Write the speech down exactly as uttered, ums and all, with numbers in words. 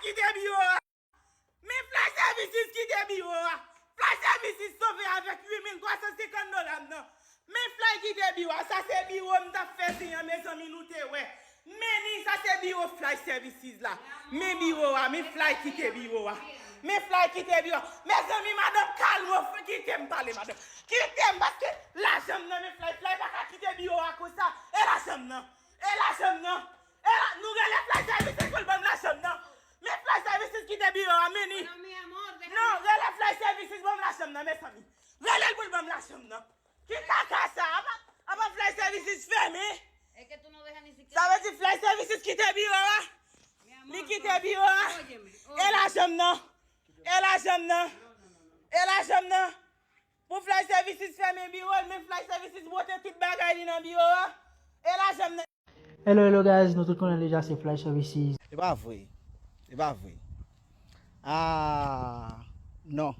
kite biwo a. Men Fly Services kite biwo a. Fly Services sove avèk uit mil twa san senkant dola m nan. Men Fly kite biwo a. Sa se biwo m t ap fè zen an, mezanmi, nou te wè. Men ni sa se biwo Fly Services la. Men biwo a, men Fly kite biwo a. Men Fly kite biwo a. Mezanmi, madanm Kalmo, kite m pale, madanm. Kite m, paske lajan m nan men Fly, Fly pa ka kite biwo a konsa. E lajan m nan. E lajan m nan. E la, nou rele Fly Services pou l ban m lajan m nan. Men Fly Services kite biwo a, men ni. Non, rele Fly Services ban m lajan m nan, mezanmi. Rele l pou l ban m lajan m nan. Ki kaka sa? Apa, apa Fly Services fèmen? Sa vle di Fly Services kite biwo a? Li kite biwo a? E lajan m nan. E lajan m nan. E lajan m nan. Pou Fly Services fèmen biwo l, men Fly Services bwote tout bagay li nan biwo a. E lajan m nan. Hello, hello guys, nou tout konnen deja se Fly Services. E pa vre. E pa vre. Ah, non.